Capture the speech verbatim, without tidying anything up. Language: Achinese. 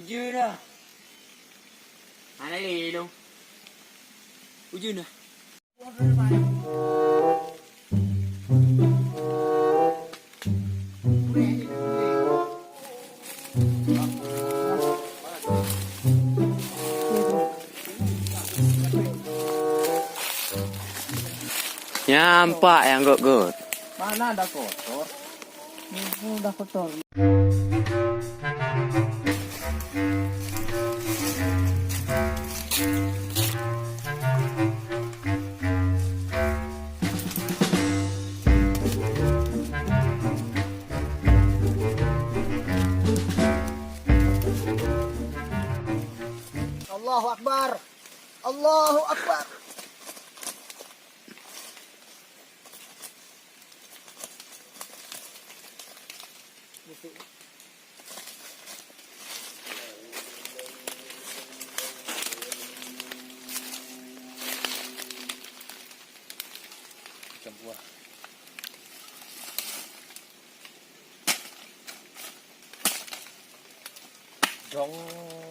Ujeuen dah. Hana lé lôn. Ujeuen dah. Nyan pat nyang göt-göt. Mana dah kotor? Ini dah kotor. Allahu Akbar. Allahu Akbar. Macam buah. Jong.